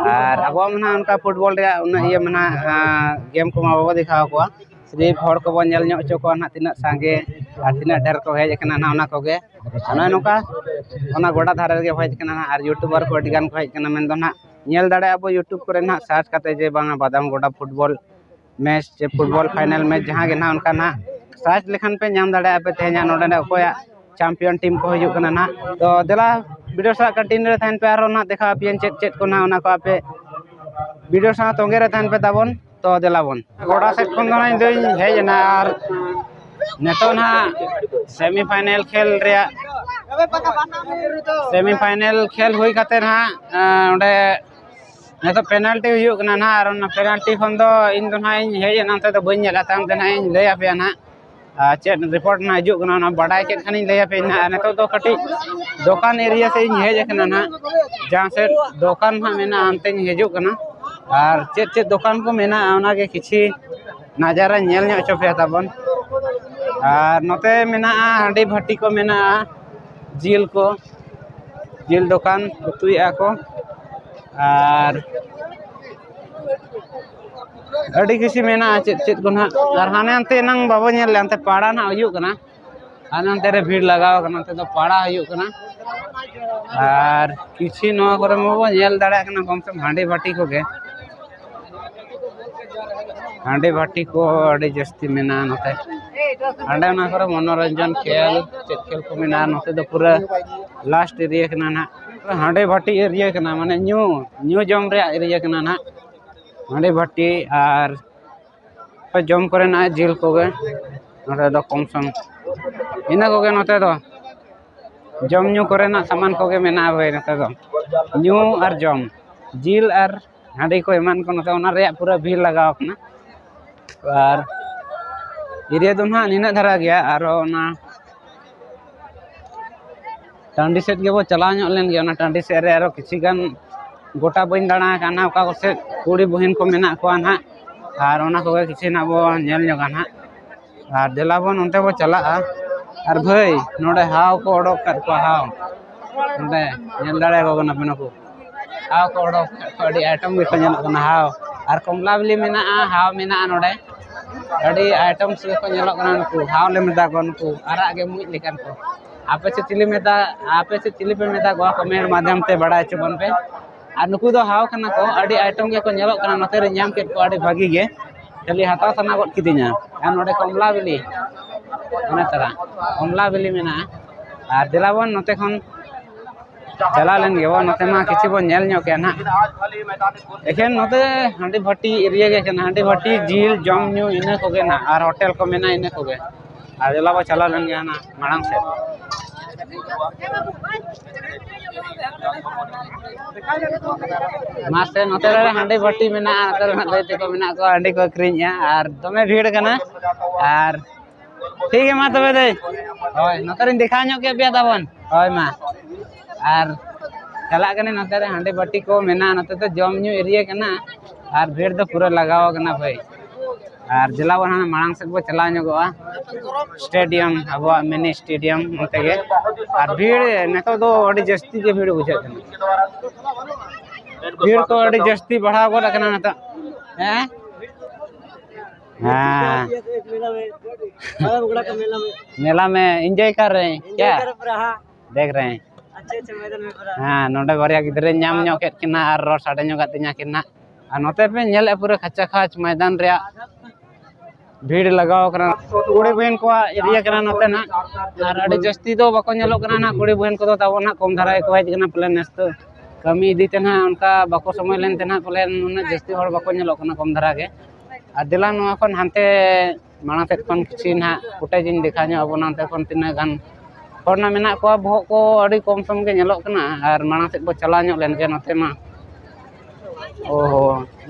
ᱟᱨ ᱟᱵᱚᱣᱟᱜ ᱢᱟ ᱱᱟᱦᱟᱜ ᱚᱱᱠᱟ ᱯᱷᱩᱴᱵᱚᱞ ᱨᱮᱭᱟᱜ ᱩᱱᱟᱹᱜ ᱤᱭᱟᱹ ᱢᱟ ᱱᱟᱦᱟᱜ, ᱟᱸ, ᱜᱮᱢ ᱠᱚᱢᱟ ᱵᱟᱵᱚ ᱫᱮᱠᱷᱟᱣ ᱠᱚᱣᱟ, ᱥᱤᱨᱤᱯ ᱦᱚᱲ ᱠᱚᱵᱚᱱ ᱧᱮᱞ ᱧᱚᱜ ᱦᱚᱪᱚ ᱠᱚᱣᱟ ᱱᱟᱦᱟᱜ ᱛᱤᱱᱟᱹᱜ ᱥᱟᱸᱜᱮ ᱟᱨ ᱛᱤᱱᱟᱹᱜ ᱰᱷᱮᱨ ᱠᱚ ᱦᱮᱡ ᱟᱠᱟᱱᱟ ᱱᱟᱦᱟᱜ ᱚᱱᱟ ᱠᱚᱜᱮ᱾ ᱟᱨ ᱱᱚᱜᱼᱚᱭ ᱱᱚᱝᱠᱟ ᱚᱱᱟ ᱜᱚᱰᱟ ᱫᱷᱟᱨᱮ ᱨᱮᱜᱮ ᱦᱮᱡ ᱟᱠᱟᱱᱟ ᱱᱟᱦᱟᱜ, ᱟᱨ YouTuber ᱠᱚ ᱟᱹᱰᱤ ᱜᱟᱱ ᱠᱚ ᱦᱮᱡ ᱟᱠᱟᱱᱟ᱾ ᱢᱮᱱᱫᱚ ᱱᱟᱦᱟᱜ ᱧᱮᱞ ᱫᱟᱲᱮᱭᱟᱜᱼᱟ ᱵᱚ YouTube ᱠᱚᱨᱮ ᱱᱟᱦᱟᱜ search ᱠᱟᱛᱮ ᱡᱮ ᱵᱟᱝᱟ ᱵᱟᱫᱟᱢ ᱜᱚᱰᱟ football match ᱪᱮ football final match ᱡᱟᱦᱟᱸ ᱜᱮ ᱱᱟᱦᱟᱜ ᱚᱱᱠᱟ ᱱᱟᱦᱟᱜ search ᱞᱮᱠᱷᱟᱱ ᱯᱮ ᱧᱟᱢ ᱫᱟᱲᱮᱭᱟᱜᱼᱟ ᱯᱮ ᱛᱮᱦᱮᱧᱟᱜ ᱱᱚᱰᱮ ᱚᱠᱚᱭᱟᱜ champion team ᱠᱚ ᱦᱤᱡᱩᱜ ᱠᱟᱱᱟ ᱱᱟᱦᱟᱜ᱾ ᱛᱚ ᱫᱮᱞᱟ video ᱥᱟᱞᱟᱜ continue ᱨᱮ ᱛᱟᱦᱮᱱ ᱯᱮ, ᱟᱨᱦᱚᱸ ᱱᱟᱦᱟᱜ ᱫᱮᱠᱷᱟᱣ ᱟᱯᱮᱭᱟᱧ ᱪᱮᱫ ᱪᱮᱫ ᱠᱚ ᱱᱟᱦᱟᱜ ᱚᱱᱟ ᱠᱚ ᱟᱯᱮ video ᱥᱟᱶ ᱛᱚᱸᱜᱮ ᱨᱮ ᱛᱟᱦᱮᱱ ᱯᱮ ᱛᱟᱵᱚᱱ᱾ ᱛᱚ ᱫᱮᱞᱟ ᱵᱚᱱ ᱜᱚᱰᱟ ᱥᱮᱫ ᱠᱷᱚᱱ ᱫᱚ ᱱᱟᱦᱟᱜ ᱤᱧ ᱫᱚᱧ ᱦᱮᱡ ᱮᱱᱟ, ᱟᱨ ᱱᱤᱛᱚᱜ ᱱᱟᱦᱟᱜ semi final ᱠᱷᱮᱞ ᱨᱮᱭᱟᱜ semi final ᱠᱷᱮᱞ ᱦᱩᱭ ᱠᱟᱛᱮ ᱱᱟᱦᱟᱜ ᱚᱸᱰᱮ ᱱᱤᱛᱚᱜ penalty ᱦᱩᱭᱩᱜ ᱠᱟᱱᱟ ᱱᱟᱦᱟᱜ, ᱟᱨ ᱚᱱᱟ penalty ᱠᱷᱚᱱ ᱫᱚ ᱤᱧ ᱫᱚ ᱱᱟᱦᱟᱜ ᱤᱧ ᱦᱮᱡ ᱮᱱᱟ, ᱚᱱᱛᱮ ᱫᱚ ᱵᱟᱹᱧ ᱧᱮᱞᱟ᱾ ᱛᱟᱭᱚᱢ ᱛᱮ ᱱᱟᱦᱟᱜ ᱤᱧ ᱞᱟᱹᱭ ᱟᱯᱮᱭᱟ ᱱᱟᱦᱟᱜ, ᱟᱨ ᱪᱮᱫ report ᱱᱟᱦᱟᱜ ᱦᱤᱡᱩᱜ ᱠᱟᱱᱟ ᱚᱱᱟ ᱵᱟᱰᱟᱭ ᱠᱮᱫ ᱠᱷᱟᱱᱤᱧ ᱞᱟᱹᱭ ᱟᱯᱮᱭᱟ ᱱᱟᱦᱟᱜ᱾ ᱟᱨ ᱱᱤᱛᱚᱜ ᱫᱚ ᱠᱟᱹᱴᱤᱡ ᱫᱚᱠᱟᱱ area ᱥᱮᱫ ᱤᱧ ᱦᱮᱡ ᱟᱠᱟᱱᱟ ᱱᱟᱦᱟᱜ, ᱡᱟᱦᱟᱸ ᱥᱮᱫ ᱫᱚᱠᱟᱱ ᱱᱟᱦᱟᱜ ᱢᱮᱱᱟᱜᱼᱟ ᱚᱱᱛᱮᱧ ᱦᱤᱡᱩᱜ ᱠᱟᱱᱟ, ᱟᱨ ᱪᱮᱫ ᱪᱮᱫ ᱫᱚᱠᱟᱱ ᱠᱚ ᱢᱮᱱᱟᱜᱼᱟ ᱚᱱᱟᱜᱮ ᱠᱤᱪᱷᱤ ᱱᱟᱡᱟᱨᱟᱧ ᱧᱮᱞ ᱧᱚᱜ ᱦᱚᱪᱚ ᱯᱮᱭᱟ ᱛᱟᱵᱚᱱ᱾ ᱟᱨ ᱱᱚᱛᱮ ᱢᱮᱱᱟᱜᱼᱟ ᱦᱟᱺᱰᱤ ᱵᱷᱟᱹᱴᱤ ᱠᱚ ᱢᱮᱱᱟᱜᱼᱟ, ᱡᱤᱞ ᱠᱚ, ᱡᱤᱞ ᱫᱚᱠᱟᱱ ᱩᱛᱩᱭᱮᱫᱼᱟ ᱠᱚ, ᱟᱨ ᱟᱹᱰᱤ ᱠᱤᱪᱷᱩ ᱢᱮᱱᱟᱜᱼᱟ ᱪᱮᱫ ᱪᱮᱫ ᱠᱚ ᱱᱟᱦᱟᱜ᱾ ᱟᱨ ᱦᱟᱱᱮ ᱦᱟᱱᱛᱮ ᱮᱱᱟᱝ ᱵᱟᱵᱚ ᱧᱮᱞ ᱞᱮᱫ, ᱦᱟᱱᱛᱮ ᱯᱟᱲᱟ ᱱᱟᱦᱟᱜ ᱦᱩᱭᱩᱜ ᱠᱟᱱᱟ, ᱦᱟᱱᱮ ᱦᱟᱱᱛᱮ ᱨᱮ ᱵᱷᱤᱲ ᱞᱟᱜᱟᱣ ᱠᱟᱱᱟ, ᱚᱱᱛᱮ ᱫᱚ ᱯᱟᱲᱟ ᱦᱩᱭᱩᱜ ᱠᱟᱱᱟ᱾ ᱟᱨ ᱠᱤᱪᱷᱩ ᱱᱚᱣᱟ ᱠᱚᱨᱮ ᱢᱟᱵᱚ ᱧᱮᱞ ᱫᱟᱲᱮᱭᱟᱜ ᱠᱟᱱᱟ ᱠᱚᱢ ᱥᱮ ᱠᱚᱢ ᱦᱟᱺᱰᱤ ᱵᱷᱟᱹᱴᱤ ᱠᱚᱜᱮ, ᱦᱟᱺᱰᱤ ᱵᱷᱟᱹᱴᱤ ᱠᱚ ᱟᱹᱰᱤ ᱡᱟᱹᱥᱛᱤ ᱢᱮᱱᱟᱜᱼᱟ ᱱᱚᱛᱮ᱾ ᱦᱟᱸᱰᱮ ᱚᱱᱟ ᱠᱚᱨᱮ ᱢᱚᱱᱳᱨᱚᱧᱡᱚᱱ ᱠᱷᱮᱞ, ᱪᱮᱫ ᱠᱷᱮᱞ ᱠᱚ ᱢᱮᱱᱟᱜᱼᱟ, ᱱᱚᱛᱮ ᱫᱚ ᱯᱩᱨᱟᱹ last area ᱠᱟᱱᱟ ᱱᱟᱦᱟᱜ, ᱦᱟᱺᱰᱤ ᱵᱷᱟᱹᱴᱤ area ᱠᱟᱱᱟ, ᱢᱟᱱᱮ ᱧᱩ, ᱧᱩ ᱡᱚᱢ ᱨᱮᱭᱟᱜ area ᱠᱟᱱᱟ ᱱᱟᱦᱟᱜ᱾ ᱦᱟᱺᱰᱤ ᱵᱷᱟᱹᱴᱤ ᱟᱨ ᱡᱚᱢ ᱠᱚᱨᱮᱱᱟᱜ ᱡᱤᱞ ᱠᱚᱜᱮ ᱱᱚᱛᱮ ᱫᱚ ᱠᱚᱢ ᱥᱚᱢ, ᱤᱱᱟᱹ ᱠᱚᱜᱮ ᱱᱚᱛᱮ ᱫᱚ᱾ ᱡᱚᱢ ᱧᱩ ᱠᱚᱨᱮᱱᱟᱜ ᱥᱟᱢᱟᱱ ᱠᱚᱜᱮ ᱢᱮᱱᱟᱜᱼᱟ ᱵᱷᱟᱹᱭ ᱱᱚᱛᱮ ᱫᱚ, ᱧᱩ ᱟᱨ ᱡᱚᱢ, ᱡᱤᱞ ᱟᱨ ᱦᱟᱺᱰᱤ ᱠᱚ ᱮᱢᱟᱱ ᱠᱚ ᱱᱚᱛᱮ ᱚᱱᱟ ᱨᱮᱭᱟᱜ ᱯᱩᱨᱟᱹ ᱵᱷᱤᱲ ᱞᱟᱜᱟᱣ ᱠᱟᱱᱟ᱾ ᱟᱨ area ᱫᱚ ᱱᱟᱦᱟᱜ ᱱᱤᱱᱟᱹᱜ ᱫᱷᱟᱨᱟ ᱜᱮᱭᱟ, ᱟᱨᱚ ᱚᱱᱟ ᱴᱟᱺᱰᱤ ᱥᱮᱫ ᱜᱮᱵᱚ ᱪᱟᱞᱟᱣ ᱧᱚᱜ ᱞᱮᱱ ᱜᱮ᱾ ᱚᱱᱟ ᱴᱟᱺᱰᱤ ᱥᱮᱫ ᱨᱮ ᱟᱨᱚ ᱠᱤᱪᱷᱩ ᱜᱟᱱ ᱜᱚᱴᱟ ᱵᱟᱹᱧ ᱫᱟᱬᱟ ᱟᱠᱟᱫᱼᱟ ᱱᱟᱦᱟᱜ, ᱚᱠᱟ ᱠᱚᱥᱮᱫ ᱠᱩᱲᱤ ᱵᱩᱦᱤᱱ ᱠᱚ ᱢᱮᱱᱟᱜ ᱠᱚᱣᱟ ᱱᱟᱦᱟᱜ, ᱟᱨ ᱚᱱᱟ ᱠᱚᱜᱮ ᱠᱤᱪᱷᱩ ᱱᱟᱦᱟᱜ ᱵᱚ ᱧᱮᱞ ᱧᱚᱜᱟ ᱱᱟᱦᱟᱜ᱾ ᱟᱨ ᱫᱮᱞᱟ ᱵᱚᱱ ᱚᱱᱛᱮ ᱵᱚ ᱪᱟᱞᱟᱜᱼᱟ᱾ ᱟᱨ ᱵᱷᱟᱹᱭ, ᱱᱚᱰᱮ ᱦᱟᱣ ᱠᱚ ᱚᱰᱚᱠ ᱠᱟᱫ ᱠᱚᱣᱟ, ᱦᱟᱣ᱾ ᱱᱚᱰᱮ ᱧᱮᱞ ᱫᱟᱲᱮᱭᱟᱠᱚ ᱠᱟᱱᱟ ᱯᱮ ᱱᱩᱠᱩ ᱦᱟᱣ ᱠᱚ ᱚᱰᱚᱠ ᱠᱟᱫ ᱠᱚᱣᱟ, ᱟᱹᱰᱤ item ᱜᱮᱠᱚ ᱧᱮᱞᱚᱜ ᱠᱟᱱᱟ ᱦᱟᱣ᱾ ᱟᱨ ᱠᱚᱢᱞᱟ ᱵᱤᱞᱤ ᱢᱮᱱᱟᱜᱼᱟ, ᱦᱟᱣ ᱢᱮᱱᱟᱜᱼᱟ ᱱᱚᱰᱮ᱾ ᱟᱹᱰᱤ ᱟᱭᱴᱮᱢᱥ ᱜᱮᱠᱚ ᱧᱮᱞᱚᱜ ᱠᱟᱱᱟ᱾ ᱱᱩᱠᱩ ᱦᱟᱣ ᱞᱮ ᱢᱮᱛᱟ ᱠᱚᱣᱟ, ᱱᱩᱠᱩ ᱟᱨᱟᱜ ᱜᱮ ᱢᱩᱡ ᱞᱮᱠᱟᱱ ᱠᱚ᱾ ᱟᱯᱮ ᱥᱮᱫ ᱪᱤᱞᱤ ᱢᱮᱛᱟ, ᱟᱯᱮ ᱥᱮᱫ ᱪᱤᱞᱤ ᱯᱮ ᱢᱮᱛᱟ ᱠᱚᱣᱟ, ᱠᱚᱢᱮᱱᱴ ᱢᱟᱫᱽᱫᱷᱚᱢ ᱛᱮ ᱵᱟᱲᱟᱭ ᱦᱚᱪᱚ ᱵᱚᱱ ᱯᱮ᱾ ᱟᱨ ᱱᱩᱠᱩ ᱫᱚ ᱦᱟᱣ ᱠᱟᱱᱟ ᱠᱚ, ᱟᱹᱰᱤ ᱟᱭᱴᱮᱢ ᱜᱮᱠᱚ ᱧᱮᱞᱚᱜ ᱠᱟᱱᱟ᱾ ᱱᱚᱛᱮ ᱨᱮ ᱧᱟᱢ ᱠᱮᱫ ᱠᱚᱣᱟ, ᱟᱹᱰᱤ ᱵᱷᱟᱹᱜᱤ ᱜᱮ, ᱠᱷᱟᱹᱞᱤ ᱦᱟᱛᱟᱣ ᱥᱟᱱᱟ ᱜᱚᱫ ᱠᱤᱫᱤᱧᱟ᱾ ᱟᱨ ᱱᱚᱰᱮ ᱠᱚᱢᱞᱟ ᱵᱤᱞᱤ, ᱚᱱᱟ ᱛᱟᱨᱟ ᱠᱚᱢᱞᱟ ᱵᱤᱞᱤ ᱢᱮᱱᱟᱜᱼᱟ᱾ ᱟᱨ ᱫᱮᱞᱟ ᱵᱚᱱ ᱱᱚᱛᱮ ᱠᱷᱚᱱ ᱪᱟᱞᱟᱣ ᱞᱮᱱ ᱜᱮᱵᱚᱱ, ᱱᱚᱛᱮ ᱢᱟ ᱠᱤᱪᱷᱩ ᱵᱚᱱ ᱧᱮᱞ ᱧᱚᱜ ᱠᱮᱜᱼᱟ ᱱᱟᱦᱟᱜ᱾ ᱮᱠᱷᱮᱱ ᱱᱚᱛᱮ ᱦᱟᱺᱰᱤ ᱵᱷᱟᱹᱴᱤ ᱮᱨᱤᱭᱟ ᱜᱮ ᱠᱟᱱᱟ, ᱦᱟᱺᱰᱤ ᱵᱷᱟᱹᱴᱤ, ᱡᱤᱞ ᱡᱚᱢ ᱧᱩ ᱤᱱᱟᱹ ᱠᱚᱜᱮ ᱱᱟᱦᱟᱜ, ᱟᱨ ᱦᱳᱴᱮᱞ ᱠᱚ ᱢᱮᱱᱟᱜᱼᱟ ᱤᱱᱟᱹ ᱠᱚᱜᱮ᱾ ᱟᱨ ᱫᱮᱞᱟ ᱵᱚ ᱪᱟᱞᱟᱣ ᱞᱮᱱ ᱜᱮ ᱦᱟᱱᱟ ᱢᱟᱲᱟᱝ ᱥᱮᱫ᱾ ᱢᱟᱥᱮ ᱱᱚᱛᱮ ᱨᱮ ᱦᱟᱺᱰᱤ ᱵᱷᱟᱹᱴᱤ ᱢᱮᱱᱟᱜᱼᱟ, ᱱᱚᱛᱮ ᱨᱮ ᱦᱟᱸᱜ ᱫᱟᱹᱭ ᱛᱟᱠᱚ ᱢᱮᱱᱟᱜ ᱠᱚᱣᱟ, ᱦᱟᱺᱰᱤ ᱠᱚ ᱟᱹᱠᱷᱨᱤᱧᱮᱜᱼᱟ ᱟᱨ ᱫᱚᱢᱮ ᱵᱷᱤᱲ ᱠᱟᱱᱟ᱾ ᱟᱨ ᱴᱷᱤᱠ ᱜᱮᱭᱟ, ᱢᱟ ᱛᱚᱵᱮ ᱫᱟᱹᱭ᱾ ᱦᱳᱭ, ᱱᱚᱛᱮ ᱨᱤᱧ ᱫᱮᱠᱷᱟᱣ ᱧᱚᱜ ᱠᱮᱫ ᱯᱮᱭᱟ ᱛᱟᱵᱚᱱ᱾ ᱦᱳᱭ, ᱢᱟ᱾ ᱟᱨ ᱪᱟᱞᱟᱜ ᱠᱟᱹᱱᱟᱹᱧ ᱱᱚᱛᱮ ᱨᱮ, ᱦᱟᱺᱰᱤ ᱵᱟᱹᱴᱤ ᱠᱚ ᱢᱮᱱᱟᱜᱼᱟ, ᱱᱚᱛᱮ ᱫᱚ ᱡᱚᱢ ᱧᱩ ᱮᱨᱤᱭᱟ ᱠᱟᱱᱟ᱾ ᱟᱨ ᱵᱷᱤᱲ ᱫᱚ ᱯᱩᱨᱟᱹ ᱞᱟᱜᱟᱣ ᱠᱟᱱᱟ ᱵᱷᱟᱹᱭ᱾ ᱟᱨ ᱫᱮᱞᱟ ᱵᱚᱱ ᱦᱟᱱᱟ ᱢᱟᱲᱟᱝ ᱥᱮᱫ ᱵᱚ ᱪᱟᱞᱟᱣ ᱧᱚᱜᱚᱜᱼᱟ, ᱥᱴᱮᱰᱤᱭᱟᱢ, ᱟᱵᱚᱣᱟᱜ ᱢᱤᱱᱤ ᱥᱴᱮᱰᱤᱭᱟᱢ ᱚᱱᱛᱮ ᱜᱮ᱾ ᱟᱨ ᱵᱷᱤᱲ ᱱᱤᱛᱚᱜ ᱫᱚ ᱟᱹᱰᱤ ᱡᱟᱹᱥᱛᱤ ᱜᱮ ᱵᱷᱤᱲ ᱵᱩᱡᱷᱟᱹᱜ ᱠᱟᱱᱟ, ᱵᱷᱤᱲ ᱠᱚ ᱟᱹᱰᱤ ᱡᱟᱹᱥᱛᱤ ᱵᱟᱲᱦᱟᱣ ᱜᱚᱫ ᱟᱠᱟᱱᱟ ᱱᱤᱛᱚᱜ᱾ ᱦᱮᱸ, ᱦᱮᱸ, मेला में, मेला में एंजॉय कर रहे हैं क्या? देख रहे हैं। ᱦᱮᱸ, ᱱᱚᱰᱮ ᱵᱟᱨᱭᱟ ᱜᱤᱫᱽᱨᱟᱹᱧ ᱧᱟᱢ ᱧᱚᱜ ᱠᱮᱫ ᱠᱤᱱᱟ ᱟᱨ ᱨᱚᱲ ᱥᱟᱰᱮ ᱧᱚᱜ ᱟᱫᱤᱧᱟ ᱠᱤᱱᱟ᱾ ᱟᱨ ᱱᱚᱛᱮ ᱯᱮ ᱧᱮᱞᱮᱫᱼᱟ ᱯᱩᱨᱟᱹ ᱠᱟᱪᱟ ᱠᱟᱪ ᱢᱚᱭᱫᱟᱱ ᱨᱮᱭᱟᱜ ᱵᱷᱤᱲ ᱞᱟᱜᱟᱣ ᱠᱟᱱᱟ᱾ ᱠᱩᱲᱤ ᱵᱚᱦᱤᱱ ᱠᱚᱣᱟᱜ ᱮᱨᱤᱭᱟ ᱠᱟᱱᱟ ᱱᱚᱛᱮ ᱱᱟᱜ, ᱟᱨ ᱟᱹᱰᱤ ᱡᱟᱹᱥᱛᱤ ᱫᱚ ᱵᱟᱠᱚ ᱧᱮᱞᱚᱜ ᱠᱟᱱᱟ ᱱᱟᱜ᱾ ᱠᱩᱲᱤ ᱵᱚᱦᱤᱱ ᱠᱚᱫᱚ ᱛᱟᱵᱚ ᱱᱟᱜ ᱠᱚᱢ ᱫᱷᱟᱨᱟ ᱜᱮᱠᱚ ᱦᱮᱡ ᱠᱟᱱᱟ ᱯᱟᱞᱮ ᱱᱮᱥ ᱫᱚ᱾ ᱠᱟᱹᱢᱤ ᱤᱫᱤ ᱛᱮ ᱱᱟᱜ ᱚᱱᱠᱟ ᱵᱟᱠᱚ ᱥᱚᱢᱚᱭ ᱞᱮᱱ ᱛᱮ ᱱᱟᱜ ᱯᱟᱞᱮ ᱩᱱᱟᱹᱜ ᱡᱟᱹᱥᱛᱤ ᱦᱚᱲ ᱵᱟᱠᱚ ᱧᱮᱞᱚᱜ ᱠᱟᱱᱟ, ᱠᱚᱢ ᱫᱷᱟᱨᱟ ᱜᱮ᱾ ᱟᱨ ᱫᱮᱞᱟ ᱱᱚᱣᱟ ᱠᱷᱚᱱ ᱦᱟᱱᱛᱮ ᱢᱟᱲᱟᱝ ᱥᱮᱫ ᱠᱷᱚᱱ ᱠᱤᱪᱷᱩ ᱱᱟᱜ ᱯᱷᱩᱴᱮᱡᱽ ᱤᱧ ᱫᱮᱠᱷᱟᱣ ᱧᱚᱜ ᱟᱵᱚᱱᱟ, ᱚᱱᱛᱮ ᱠᱷᱚᱱ ᱛᱤᱱᱟᱹᱜ ᱜᱟᱱ ᱦᱚᱲ ᱱᱟᱜ ᱢᱮᱱᱟᱜ ᱠᱚᱣᱟ᱾ ᱵᱚᱦᱚᱜ ᱠᱚ ᱟᱹᱰᱤ ᱠᱚᱢ ᱥᱚᱢ ᱜᱮ ᱧᱮᱞᱚᱜ ᱠᱟᱱᱟ᱾ ᱟᱨ ᱢᱟᱲᱟᱝ ᱥᱮᱫ ᱵᱚ ᱪᱟᱞᱟᱣ ᱧᱚᱜ ᱞᱮᱱ ᱜᱮ ᱱᱚᱛᱮ ᱢᱟ᱾ ᱚ ᱦᱚ,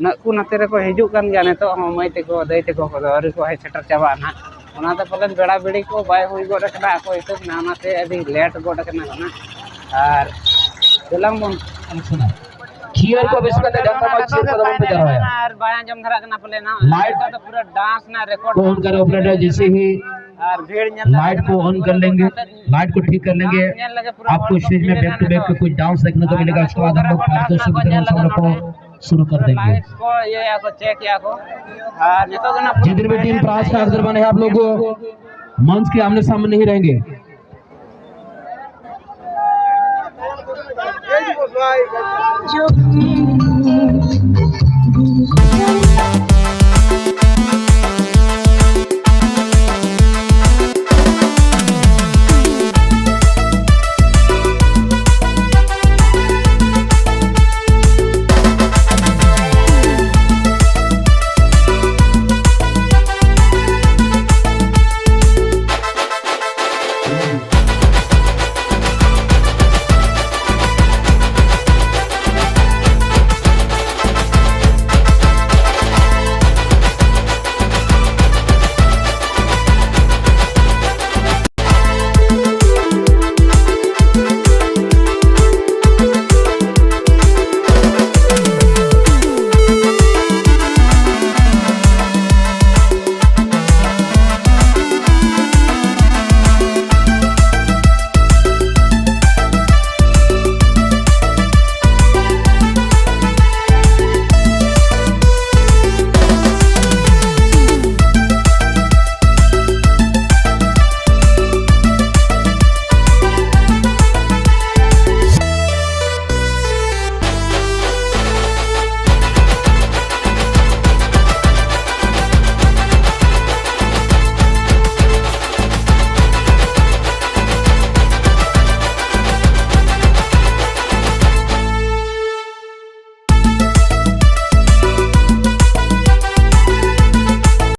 ᱱᱟᱹᱠᱩ ᱱᱟᱛᱮ ᱨᱮᱠᱚ ᱦᱤᱡᱩᱜ ᱠᱟᱱ ᱜᱮᱭᱟ ᱱᱤᱛᱚᱜ ᱦᱚᱸ, ᱢᱟᱹᱭ ᱛᱟᱠᱚ, ᱫᱟᱹᱭ ᱛᱟᱠᱚ ᱠᱚᱫᱚ ᱟᱹᱣᱨᱤ ᱠᱚ ᱦᱮᱡ ᱥᱮᱴᱮᱨ ᱪᱟᱵᱟᱜᱼᱟ ᱱᱟᱦᱟᱜ᱾ ᱚᱱᱟᱛᱮ ᱯᱟᱞᱮᱱ ᱵᱮᱲᱟ ᱵᱮᱲᱤ ᱠᱚ ᱵᱟᱭ ᱦᱩᱭ ᱜᱚᱫ ᱟᱠᱟᱱᱟ, ᱟᱠᱚ ᱦᱤᱥᱟᱹᱵ ᱱᱟ, ᱚᱱᱟᱛᱮ ᱟᱹᱰᱤ ᱞᱮᱴ ᱜᱚᱫ ᱟᱠᱟᱱᱟ ᱱᱟᱦᱟᱜ᱾ ᱟᱨ ᱫᱮᱞᱟᱝ ᱵᱚᱱ ᱠᱷᱤᱭᱟᱹᱞ ᱠᱚ ᱵᱮᱥ ᱠᱟᱛᱮ ᱡᱟᱱᱛᱟ ᱢᱟᱹᱡᱷᱤ ᱥᱤᱨᱯᱟᱹ ᱫᱚᱵᱚᱱ ᱯᱮ ᱡᱟᱨᱣᱟᱭᱟ᱾ ᱟᱨ ᱵᱟᱭ ᱟᱸᱡᱚᱢ ᱫᱷᱟᱨᱟᱜ ᱠᱟᱱᱟ ᱯᱟᱞᱮ ᱱᱟᱦᱟᱜ᱾ ᱞᱟᱭᱤᱴ ᱱᱤᱛᱚᱜ ᱫᱚ ᱯᱩᱨᱟᱹ ᱰᱟᱱᱥ ᱨᱮᱱᱟᱜ ᱨᱮᱠᱚᱨᱰ ᱠᱚ ᱚᱱ ᱠᱟᱨᱮ ᱚᱯᱟᱨᱮᱴᱚᱨ ᱡᱮᱥᱮ ᱦᱤ ᱟᱨ ᱵᱷᱤᱲ ᱧᱮᱞ ᱞᱟᱭᱤᱴ ᱠᱚ ᱚᱱ ᱠᱟᱨ ᱞᱮᱝᱜᱮ, ᱞᱟᱭᱤᱴ ᱠᱚ ᱴᱷᱤᱠ ᱠᱟᱨ ᱞᱮᱝᱜᱮ, ᱧᱮᱞ ᱞᱟᱹᱜᱤᱫ ᱯᱩᱨᱟᱹ ᱟᱯᱠᱳ ᱦᱚᱲ ᱠᱚ ᱥᱴᱮᱡᱽ ᱢᱮ ᱵᱷᱤᱲ ᱵᱮᱠ ᱴᱩ ᱮᱱᱟ ᱵᱮᱠ ᱱᱤᱛᱚᱜ᱾ ᱠᱩᱪ ᱰᱟᱱᱥ ᱫᱮᱠᱷᱱᱮ ᱠᱚ ᱟᱨ ᱢᱤᱞᱮᱜᱟ, ᱱᱚᱛᱮ ᱩᱥᱠᱮ ᱵᱟᱫ ᱦᱟᱢ ᱞᱳᱜ ᱯᱩᱨᱟ ᱯᱟᱨᱴ ᱠᱚ ᱰᱟᱱᱥ ᱥᱩᱵᱤᱫᱷᱟ ᱨᱮᱱᱟᱜ ᱦᱚᱸ ᱧᱮᱞ ᱥᱟᱢᱟᱱ ᱞᱟᱹᱜᱤᱫ ᱠᱚ ᱱᱚᱰᱮ᱾ शुरू कर देंगे। लाइट्स को ये या को चेक या को। हाँ, नहीं तो ना। जितने भी टीम प्रास का अख्तर बने हैं, आप लोग मंच के आमने सामने नहीं रहेंगे।